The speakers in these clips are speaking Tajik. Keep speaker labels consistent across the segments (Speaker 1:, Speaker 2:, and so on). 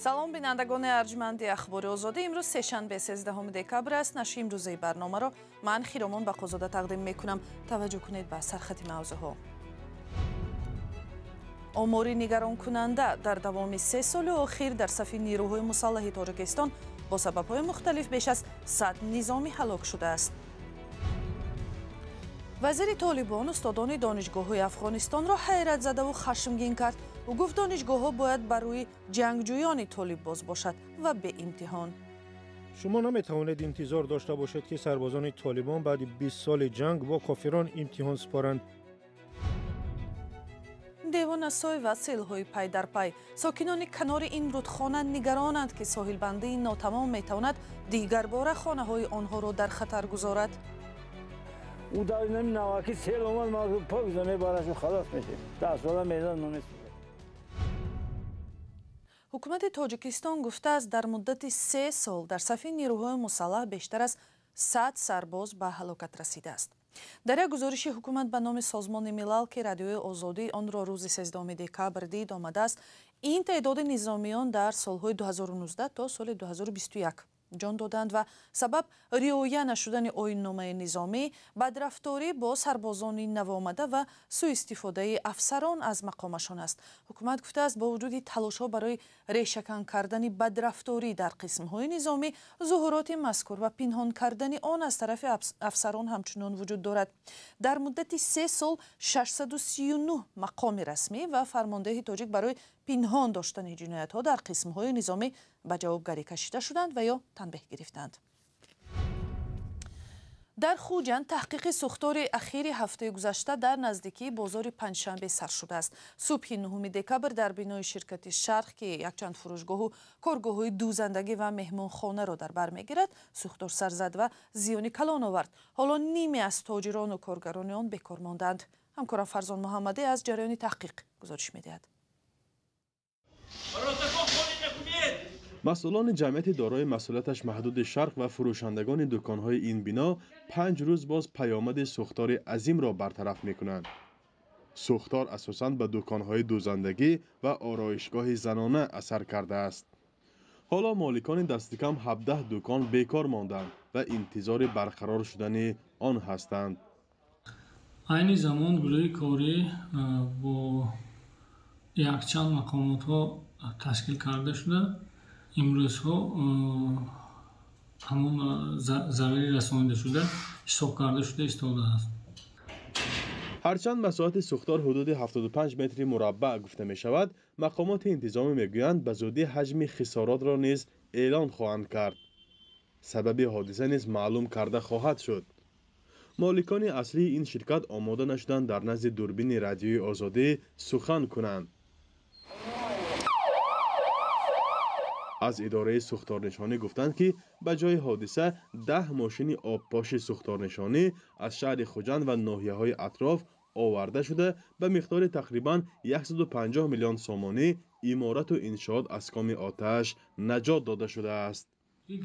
Speaker 1: Салом бинандагони арҷманди Ахбори Озодӣ. Имрӯз сешанбе 13 декабр аст. Нашри имрӯзаи барномаро ман Хиромон Бақозода тақдим мекунам. Таваҷҷӯҳ кунед ба сархати мавзӯъҳо. Омори нигаронкунанда дар давоми 3 соли охир дар сафи нерӯҳои мусаллаҳи Тоҷикистон бо сабабҳои мухталиф беш аз 100 низомӣ ҳалок шудааст. Вазири Толибон устодони донишгоҳҳои Афғонистонро ҳайратзадаву хашмгин кард. Ӯ гуфт донишгоҳҳо бояд бар рӯи ҷангҷӯёни толиб боз бошад ва беимтиҳон.
Speaker 2: Шумо наметавонед интизор дошта бошед, ки сарбозони Толибон баъди 20 соли ҷанг бо кофирон имтиҳон супоранд.
Speaker 1: Девонасой ва селҳои пай дар пай. Сокинони канори ин рудхона нигаронанд, ки соҳилбандии нотамом метавонад дигарбора хонаҳои онҳоро дар хатар гузорад.
Speaker 3: У дар наваки сел омад, ма пок мебарашем, халос мешем. 10 сола мезан намесӯзад.
Speaker 1: Ҳукумати Тоҷикистон гуфтааст, дар муддати 3 сол дар сафи нерӯҳои мусаллаҳ бештар аз 100 сарбоз ба ҳалокат расидааст. Дар як гузориши ҳукумат ба номи Созмони Милал, ки Радиои Озодӣ онро рӯзи 13 декабр дид, омадааст, ин теъдоди низомиён дар солҳои 2019 то соли 2021 ҷон доданд ва сабаб риоя нашудани оинномаи низомӣ, бадрафторӣ бо сарбозони навомада ва сӯистифодаи афсарон аз мақомашон аст. Ҳукумат гуфтааст, бо вуҷуди талошҳо барои решакан кардани бадрафторӣ дар қисмҳои низомӣ, зуҳуроти мазкур ва пинҳон кардани он аз тарафи афсарон ҳамчунон вуҷуд дорад. Дар муддати 3 сол 639 мақоми расмӣ ва фармондеҳи тоҷик барои пинҳон доштани ҷиноятҳо дар қисмҳои низомӣ ба ҷавобгарӣ кашида шуданд ва ё танбеҳ гирифтанд. Дар Хуҷанд таҳқиқи сӯхтори ахири ҳафтаи гузашта дар наздикии бозори Панҷшанбе сар шудааст. Субҳи 9 декабр дар бинои ширкати Шарқ, ки якчанд фурӯшгоҳу коргоҳҳои дӯзандагӣ ва меҳмонхонаро дар бар мегирад, сӯхтор сар зад ва зиёни калон овард. Ҳоло ниме аз тоҷирону коргарони он бекор мондаанд. Ҳамкорам Фарзон Муҳаммадӣ аз ҷараёни таҳқиқ гузориш медиҳад.
Speaker 4: Масъулони ҷамъияти дорои масъулияташ маҳдуди Шарқ ва фурӯшандагони дуконҳои ин бино 5 рӯз боз паёмади сӯхтори азимро бартараф мекунанд. Сӯхтор асосан ба дуконҳои дӯзандагӣ ва ороишгоҳи занона асар кардааст. Ҳоло моликони дастикам 17 дукон бекор монданд ва интизори барқарор шудани он ҳастанд.
Speaker 5: Айни замон гурӯҳи корӣ бо якчанд мақомотҳо ташкил карда шуда, имрӯзҳо ҳамон зарари расонидашуда ҳисоб карда шуда истодааст.
Speaker 4: Ҳарчанд масоҳати сӯхтор ҳудуди 75 метри мураббаъ гуфта мешавад, мақомоти интизомӣ мегӯянд, ба зудӣ ҳаҷми хисоротро низ эълон хоҳанд кард. Сабаби ҳодиса низ маълум карда хоҳад шуд. Моликони аслии ин ширкат омода нашуданд дар назди дурбини Радиои Озодӣ сухан кунанд. Аз идораи сӯхторнишонӣ гуфтанд, ки ба ҷои ҳодиса 10 мошини обпоши сӯхторнишонӣ аз шаҳри Хуҷанд ва ноҳияҳои атроф оварда шуда, ба миқдори тақрибан 150 миллион сомонӣ иморату иншоот аз коми оташ наҷот дода шудааст.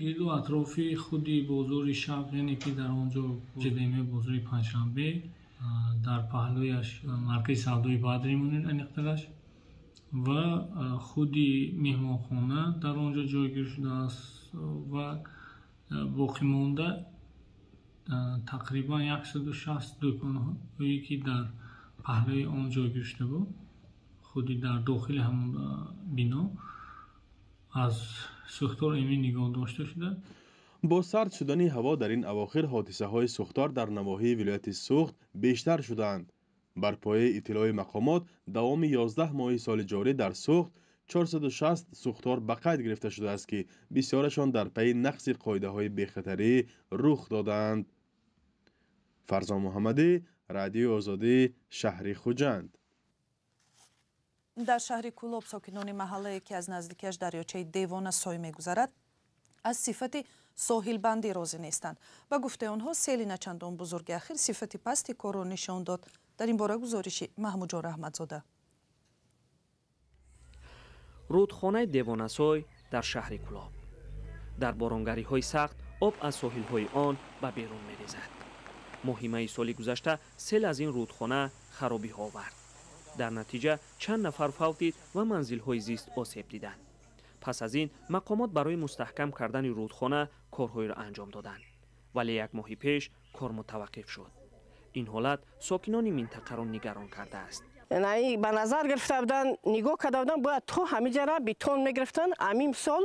Speaker 5: Гирду атрофи худи бозори Шарқ, яъне ки дар он ҷо ЖДМ бозори Панҷшанбе, дар паҳлӯяш маркази савдои Бадри Мунир аниқтараш ва худи меҳмонхона дар он ҷо ҷойгир шудааст ва боқимонда тақрибан 160 дуконҳое, ки дар паҳлӯи он ҷойгир шуда буд, худи дар дохили ҳамон бино аз сӯхтор эмин нигоҳ дошта шуда.
Speaker 4: Бо сард шудани ҳаво дар ин авохир ҳодисаҳои сӯхтор дар навоҳии вилояти Суғд бештар шудаанд. Бар пояи иттилои мақомот, давоми 11 моҳи соли ҷорӣ дар Суғд 460 сӯхтор ба қайд гирифта шудааст, ки бисёрашон дар пайи нақзи қоидаҳои бехатарӣ рух додаанд. Фарзон Муҳаммадӣ, Радиои Озодӣ, шаҳри Хуҷанд.
Speaker 1: Дар шаҳри Кӯлоб сокинони маҳаллае, ки аз наздикиаш дарёчаи Девона сой мегузарад, аз сифати соҳилбандӣ розӣ нестанд. Ба гуфтаи онҳо, сели начандон бузурги ахир сифати пасти корро нишон дод. Дар ин бора гузориши Маҳмудҷон Раҳматзода.
Speaker 6: Рудхонаи Девонасой дар шаҳри Кӯлоб. Дар боронгариҳои сахт об аз соҳилҳои он ба берун мерезад. Моҳи майи соли гузашта сел аз ин рудхона харобиҳо овард. Дар натиҷа чанд нафар фавтид ва манзилҳои зист осеб диданд. Пас аз ин мақомот барои мустаҳкам кардани рудхона корҳоеро анҷом доданд, вале як моҳи пеш кор мутаваққиф шуд. Ин ҳолат сокинони минтақаро нигарон кардааст.
Speaker 7: Ба назар гирифта буданд, нигоҳ карда буданд, бояд то ҳамиҷара бетон мегирифтанд. Ҳамин сол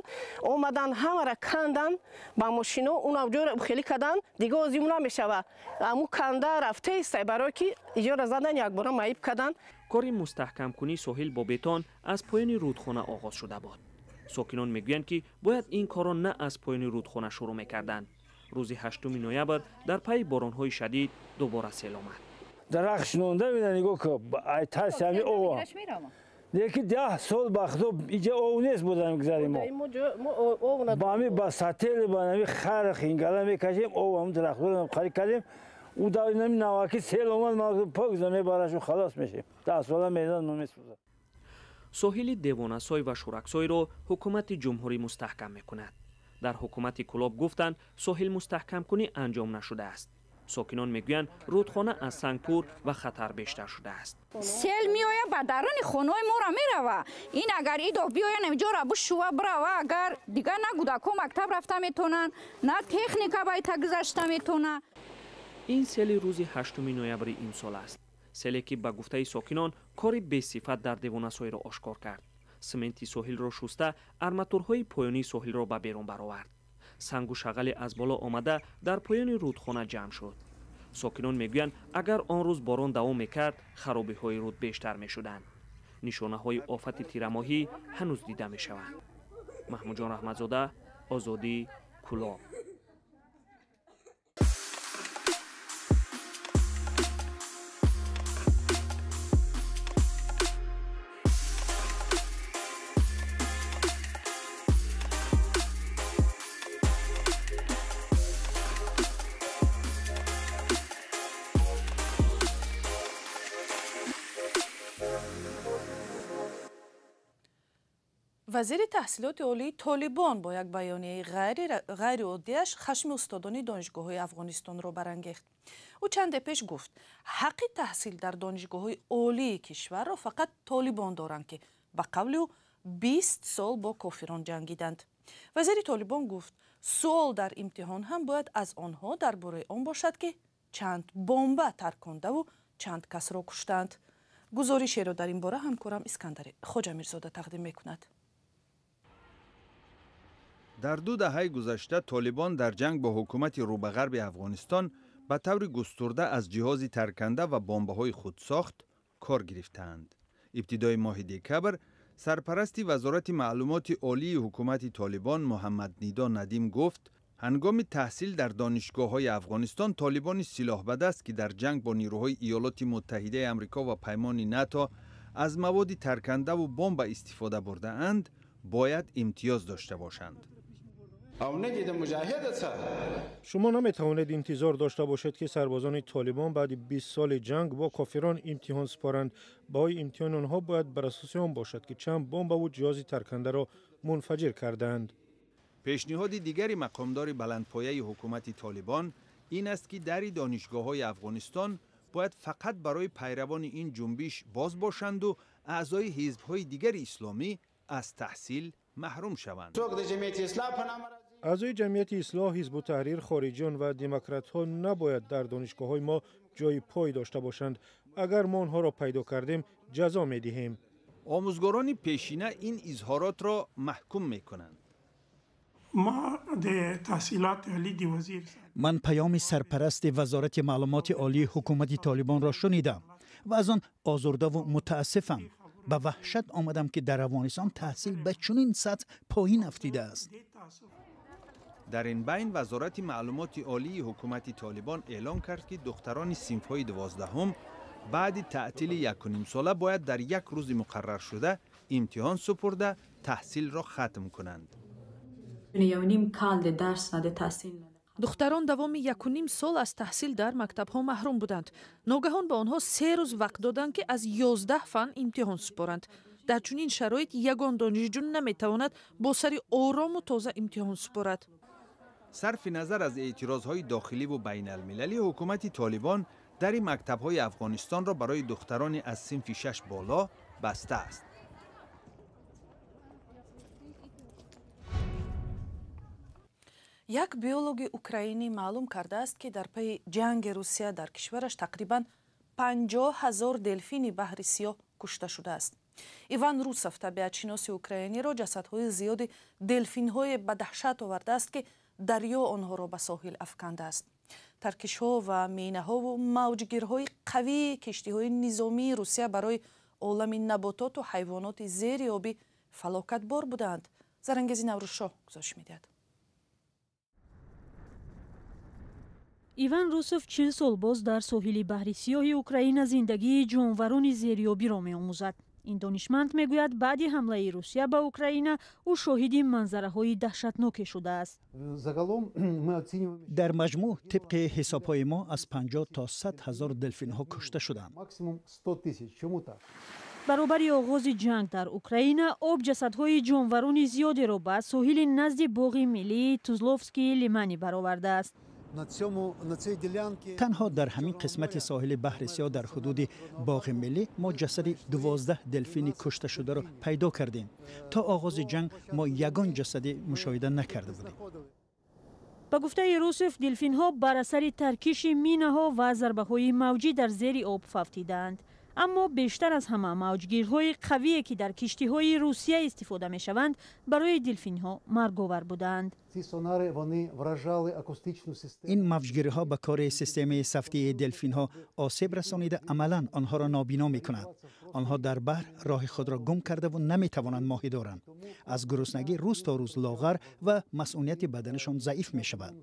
Speaker 7: омадан ҳамара кандан ба мошино, унавҷоро хелӣ кардан, дига озиму намешава. Аму канда рафтаистай, барое ки иҷора задан, якбора маиб кардан.
Speaker 6: Кори мустаҳкамкунии соҳил бо бетон аз поёни рудхона оғоз шуда буд. Сокинон мегӯянд, ки бояд ин корро на аз поёни рудхона шурӯъ мекарданд. Рӯзи 8 ноябр дар пайи боронҳои шадид дубора сел омад.
Speaker 3: Дарахт шинонда мена нигоҳ ку, ай тарси ҳами ов. Леки 10 сол ба худо иҷа ов нест будам гузари мо. Ба ҳами ба сатели ба ҳами хар хингала мекашем, ов ҳам дарахтҳоро қарӣ кардем. У давинами наваки сел омад, ма пок мебарашу халос мешем. 10 сола мезан мо месӯзад.
Speaker 6: Соҳили Девонасой ва Шӯраксойро ҳукумати ҷумҳурӣ мустаҳкам мекунад. Дар ҳукумати Кӯлоб гуфтанд, соҳил мустаҳкамкунӣ анҷом нашудааст. Сокинон мегӯянд, рудхона аз санг пур ва хатар бештар шудааст.
Speaker 8: Сел меояд, ба даруни хонаҳои моро мерава. Ин агар идоҳ биёян, инҷоро бишува бирава, агар дигар на кӯдакҳо мактаб рафта метавонанд, на техника байта гузашта метавонад.
Speaker 6: Ин сели рӯзи 8 ноябри имсол аст. Селе ки ба гуфтаи сокинон кори бесифат дар Девонасойро ошкор кард. Сименти соҳилро шуста, арматурҳои поёнии соҳилро ба берун баровард. Сангу шағале аз боло омада дар поёни рудхона ҷамъ шуд. Сокинон мегӯянд, агар он рӯз борон давом мекард, харобиҳои руд бештар мешуданд. Нишонаҳои офати тирамоҳӣ ҳанӯз дида мешаванд. Маҳмудҷон Раҳматзода, Озодӣ, Кӯлоб.
Speaker 1: Вазири таҳсилоти олии Толибон бо як баёнияи ғайриоддиаш хашми устодони донишгоҳҳои Афғонистонро барангехт. Ӯ чанде пеш гуфт, ҳаққи таҳсил дар донишгоҳҳои олии кишварро фақат толибон доранд, ки ба қавли ӯ 20 сол бо кофирон ҷангиданд. Вазири Толибон гуфт, суол дар имтиҳон ҳам бояд аз онҳо дар бораи он бошад, ки чанд бомба таркондаву чанд касро куштанд. Гузоришеро дар ин бора ҳамкорам Искандари Хоҷамирзода тақдим мекунад.
Speaker 9: Дар 2 даҳаи гузашта Толибон дар ҷанг бо ҳукумати рӯбағарби Афғонистон ба таври густурда аз ҷиҳози тарканда ва бомбаҳои худсохт кор гирифтаанд. Ибтидои моҳи декабр сарпарасти вазорати маълумоти олии ҳукумати Толибон Муҳаммад Нидо Надим гуфт, ҳангоми таҳсил дар донишгоҳҳои Афғонистон толибони силоҳбадаст, ки дар ҷанг бо нирӯҳои Иёлоти Муттаҳидаи Амрико ва паймони НАТО аз маводи таркандаву бомба истифода бурдаанд, бояд имтиёз дошта бошанд.
Speaker 2: Шумо наметавонед интизор дошта бошед, ки сарбозони Толибон баъди 20 соли ҷанг бо кофирон имтиҳон супоранд. Баҳои имтиҳони онҳо бояд бар асоси он бошад, ки чанд бомбаву ҷиҳози таркандаро мунфаҷир кардаанд.
Speaker 9: Пешниҳоди дигари мақомдори баландпояи ҳукумати Толибон ин аст, ки дари донишгоҳҳои Афғонистон бояд фақат барои пайравони ин ҷунбиш боз бошанду аъзои ҳизбҳои дигари исломӣ аз таҳсил маҳрум шаванд.
Speaker 2: Аъзои ҷамъияти ислоҳ, ҳизбу таҳрир, хориҷиён ва демократҳо набояд дар донишгоҳҳои мо ҷои пой дошта бошанд. Агар мо онҳоро пайдо кардем, ҷазо медиҳем.
Speaker 9: Омӯзгорони пешина ин изҳоротро маҳкум мекунанд.
Speaker 10: Ман паёми сарпарасти вазорати маълумоти олии ҳукумати Толибонро шунидам ва аз он озурдаву мутаассифам. Ба ваҳшат омадам, ки дар Афғонистон таҳсил ба чунин сатҳ поин афтидааст.
Speaker 9: Дар ин байн вазорати маълумоти олии ҳукумати Толибон эълон кард, ки духтарони синфҳои 12-ҳум баъди таътили 1,5 сола бояд дар як рӯзи муқарраршуда имтиҳон супурда таҳсилро хатм кунанд.
Speaker 1: Духтарон давоми 1,5 сол аз таҳсил дар мактабҳо маҳрум буданд. Ногаҳон ба онҳо 3 рӯз вақт доданд, ки аз 11 фан имтиҳон супоранд. Дар чунин шароит ягон донишҷӯ наметавонад бо сари орому тоза имтиҳон супорад.
Speaker 9: Сарфи назар аз эътирозҳои дохиливу байналмилалӣ, ҳукумати Толибон дари мактабҳои Афғонистонро барои духтарони аз синфи 6 боло бастааст.
Speaker 1: Як биологи украинӣ маълум кардааст, ки дар пайи ҷанги Русия дар кишвараш тақрибан 50 ҳазор делфини Баҳри Сиёҳ кушта шудааст. Иван Русов, табиатшиноси украиниро ҷасадҳои зиёди делфинҳое ба даҳшат овардааст, ки дарё онҳоро ба соҳил афкандааст. Таркишҳо ва минаҳову мавҷгирҳои қавии киштиҳои низомии Русия барои олами набототу ҳайвоноти зери обӣ фалокатбор будаанд. Зарангези Наврӯзшоҳ гузориш медиҳад.
Speaker 11: Иван Русов 40 сол боз дар соҳили Баҳри Сиёҳи Украина зиндагии ҷонварони зериобиро меомӯзад. Ин донишманд мегӯяд, баъди ҳамлаи Русия ба Украина ӯ шоҳиди манзараҳои даҳшатноке шудааст.
Speaker 10: Дар маҷмӯъ, тибқи ҳисобҳои мо, аз 50 то 100 ҳазор делфинҳо кушта шуданд.
Speaker 11: Баробари оғози ҷанг дар Украина, об ҷасадҳои ҷонварони зиёдеро ба соҳили назди боғи миллии Тузловскии Лимани баровардааст.
Speaker 10: Танҳо дар ҳамин қисмати соҳили Баҳри Сиёҳ дар ҳудуди боғи миллӣ мо ҷасади 12 делфини кушташударо пайдо кардем. То оғози ҷанг мо ягон ҷасади мушоҳида накарда будем.
Speaker 11: Ба гуфтаи Русов, делфинҳо бар асари таркиши минаҳо ва зарбаҳои мавҷӣ дар зери об фавтидаанд. Аммо бештар аз ҳама мавҷгирҳои қавие, ки дар киштиҳои Русия истифода мешаванд, барои делфинҳо марговар будаанд.
Speaker 10: Ин мавҷгирҳо ба кори системаи сафтии делфинҳо осеб расонида, амалан онҳоро нобино мекунад. Онҳо дар баҳр роҳи худро гум кардаву наметавонанд моҳӣ доранд. Аз гуруснагӣ рӯз то рӯз лоғар ва масъунияти баданашон заиф мешавад.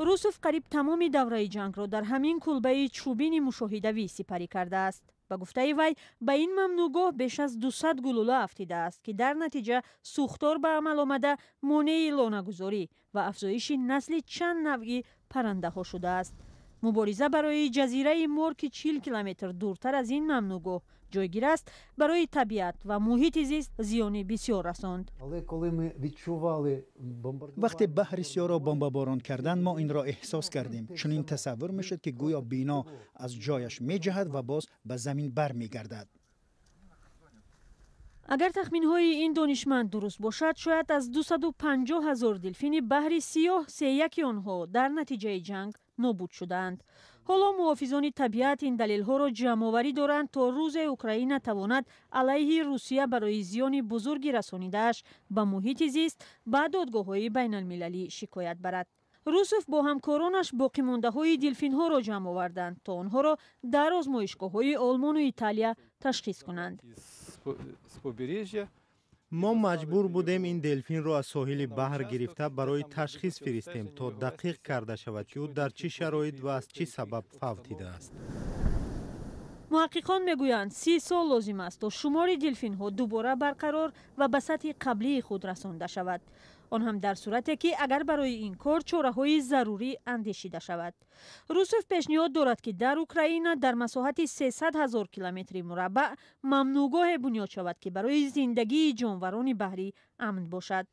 Speaker 11: Русов қариб тамоми давраи ҷангро дар ҳамин кулбаи чӯбини мушоҳидавӣ сипарӣ кардааст. Ба гуфтаи вай, ба ин мамнӯъгоҳ беш аз 200 гулӯла афтидааст, ки дар натиҷа сӯхтор ба амал омада, монеи лонагузорӣ ва афзоиши насли чанд навъи паррандаҳо шудааст. Мубориза барои ҷазираи Мор, ки 40 километр дуртар аз ин мамнӯъгоҳ ҷойгир аст, барои табиат ва муҳити зист зиёни бисёр расонд.
Speaker 10: Вақте Баҳри Сиёҳро бомбаборон карданд, мо инро эҳсос кардем. Чунин тасаввур мешуд, ки гӯё бино аз ҷояш меҷаҳад ва боз ба замин бармегардад.
Speaker 11: Агар тахминҳои ин донишманд дуруст бошад, шояд аз 250 ҳазор делфини Баҳри Сиёҳ сеяки онҳо дар натиҷаи ҷанг нобуд шудаанд. Ҳоло муҳофизони табиат ин далелҳоро ҷамъоварӣ доранд, то рӯзе Украина тавонад алайҳи Русия барои зиёни бузурги расонидааш ба муҳити зист ба додгоҳҳои байналмилалӣ шикоят барад. Русов бо ҳамкоронаш боқимондаҳои делфинҳоро ҷамъ оварданд, то онҳоро дар озмоишгоҳҳои Олмону Италия ташхис кунанд.
Speaker 12: Мо маҷбур будем ин делфинро аз соҳили баҳр гирифта барои ташхис фиристем, то дақиқ карда шавад, ки ӯ дар чӣ шароит ва аз чӣ сабаб фавтидааст.
Speaker 11: Муҳаққиқон мегӯянд, 30 сол лозим аст, то шумори делфинҳо дубора барқарор ва ба сатҳи қаблии худ расонда шавад. Он ҳам дар сурате, ки агар барои ин кор чораҳои зарурӣ андешида шавад. Русов пешниҳод дорад, ки дар Украина дар масоҳати 300 ҳазор километри мураббаъ мамнӯъгоҳе бунёд шавад, ки барои зиндагии ҷонварони баҳрӣ амн бошад.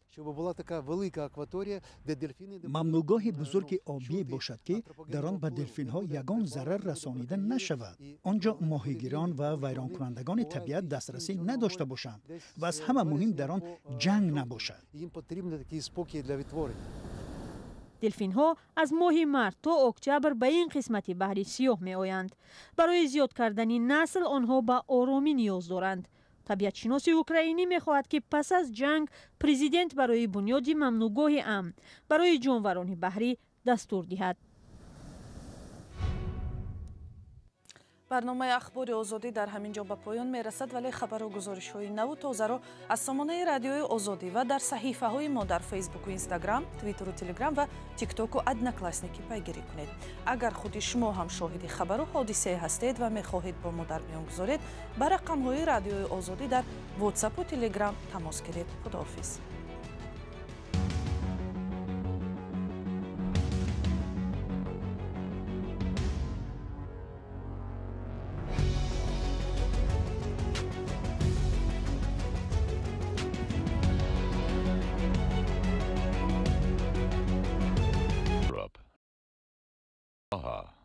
Speaker 10: Мамнӯъгоҳи бузурги обӣ бошад, ки дар он ба делфинҳо ягон зарар расонида нашавад. Он ҷо моҳигирон ва вайронкунандагони табиат дастрасӣ надошта бошанд ва аз ҳама муҳим, дар он ҷанг набошад.
Speaker 11: Делфинҳо аз моҳи март то октябр ба ин қисмати Баҳри Сиёҳ меоянд. Барои зиёд кардани насл онҳо ба оромӣ ниёз доранд. Табиатшиноси украинӣ мехоҳад, ки пас аз ҷанг президент барои бунёди мамнӯъгоҳи амн барои ҷонварони баҳрӣ дастур диҳад.
Speaker 1: Барномаи Ахбори Озодӣ дар ҳамин ҷо ба поён мерасад, вале хабару гузоришҳои наву тозаро аз сомонаи Радиои Озодӣ ва дар саҳифаҳои мо дар Фейсбуку, Инстаграм, Твиттеру, Телеграм ва Тиктоку Одноклассники пайгирӣ кунед. Агар худи шумо ҳам шоҳиди хабару ҳодисае ҳастед ва мехоҳед бо мо дар миён гузоред, ба рақамҳои Радиои Озодӣ дар Ватсапу Телеграм тамос гиред. Худоҳофиз.
Speaker 13: Aha.